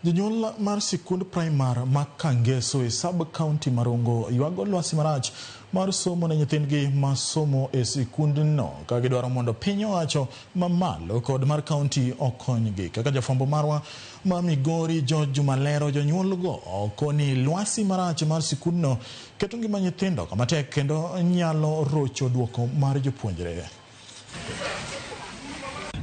Jonyuol mar sikund primar ma Kangeso e sub county ma Rongo ywago lwasi marach mar somo ne nyithindgi ma somo e sikundno ka gidwaro mondo piny owacho mamalo kod mar county okonygi. Kaka jafwambo marwa ma Migori George Juma lero, jonyuolgo koni lwasi marach mar sikundno keto ngima nyithindo kama tek kendo nyalo rocho duoko mar jopuonjre.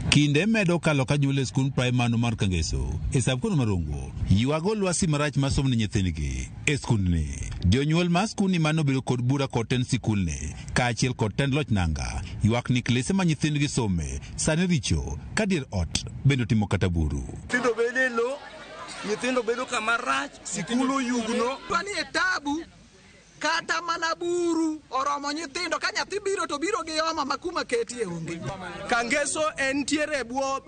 Kinde medo kalo ka jonyuol e skund praimar mar Kangeso e sab-kono ma Rongo ywago lwasi marach mar somo ne nyithindgi e skundni. Jonyuol mar skundni mane obedo kod bura kod tend sikulni kaachiel kod tend loch nanga ywak ni klese ma nyithindgi some sani richo ka dier ot bende otimo kata buru. Nyithindo bedo e lo, nyithindo bedo kama rach, sikul oyugno. Wanie tabu kata mana buru oromo nyithindo ka nyathi biro to biro gi homa ma kuma ketie onge. Kangeso entiere e bwo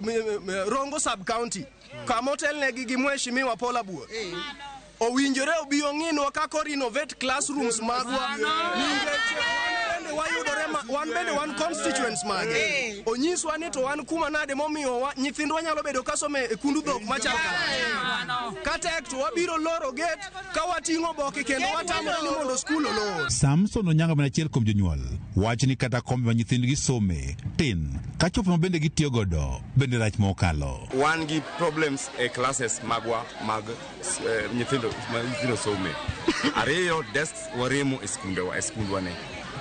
Rongo sub county kama otelnegi gi Mheshimiwa Paul Abuor. Owinjore obi ong'inwa kaka o renovate classrooms magwa nikech wayudore wan bende wan constituents mage. Onyiswa ni to wan kuma nade momiyo nyithindwa nyalo bedo kasomo e kundu dhok machal kama. Katek to wabiro loro gate ka wating'o oboke kendo watamore ni mondo skul olor. Samson Onyango en achiel kuom jonyuol wacho ni kata kombe ma nyithindgi some tin ka chopo ma bende gitiyo godo bende rach mokalo. Wan gi problems e classes magwa mag nyithindo ma nyithindo some. Ariyo, desks waremo e skundewa, e skundwa ne.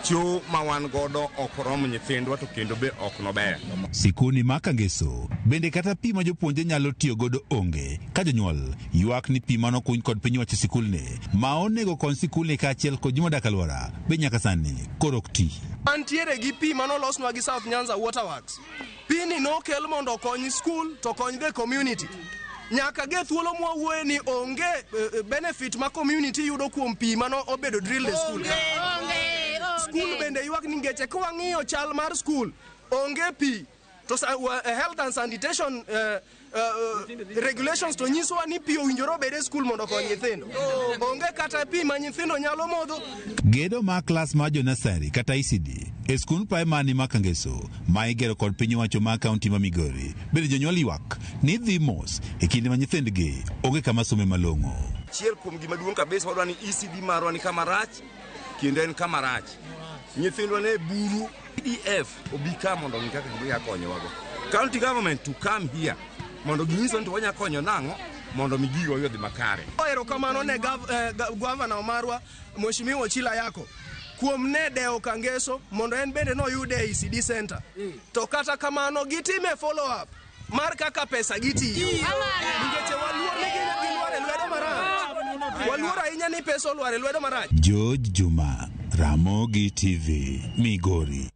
Cho ma wan godo ok rom nyithindwa to kendo be ok nober. Sikuni ma Kangeso bende kata pi ma jopuonje nyalo tiyo godo onge ka jonyuol ywak ni pi mano kuny kod piny owacho sikulni ma onego kony sikulni kaachiel kod ji modak alwora be nyaka sani koro ok ti. Wantiere gi pi manolosnwa gi South Nyanza Water Works. Pini nokel mondo okony school to okony the community. Nyaka ge thuolo mwawuoye ni onge benefit ma community yudo kuom pi mano obedo drilled e school. School bende ywak ni ngeche ka wang'iyo chal mar school onge pi to health and sanitation regulations to nyisowa ni pi owinjore obed e school mondo okony nyithindo. Onge kata pi ma nyithindo nyalo modho. Gedo mar klas mar jonasari kata ECD e skund primary ma Kangeso ma igero kod piny owacho mar kaunti ma Migori bende jonyuol ywak ni dhi mos e kinde ma nyithindgi onge kama some malong'o. Achiel kuom gima duong' kabisa wadwa ni ECD marwa ni kama rach kendo en kama rach. Nyithindwa ne buru. EDF obi ka mondo ong'i kaka ginyalo konyowago. County government to come here mondo ginyiswa ni to wanyalo konyo nang'o mondo mi gigo odhi makare. Erokamano ne gavana marwa Mheshimiwa Ochila Ayacko kuom ne dewo Kangeso mondo en bende noyude e ECD center. To kata kamano gitime follow up mar kaka pesa gitiyo. Nikech waluor ni gilwar e lwedo marach. Waluor ahinya ni pesa olwar e lwedo marach. George Juma, Ramogi TV, Migori.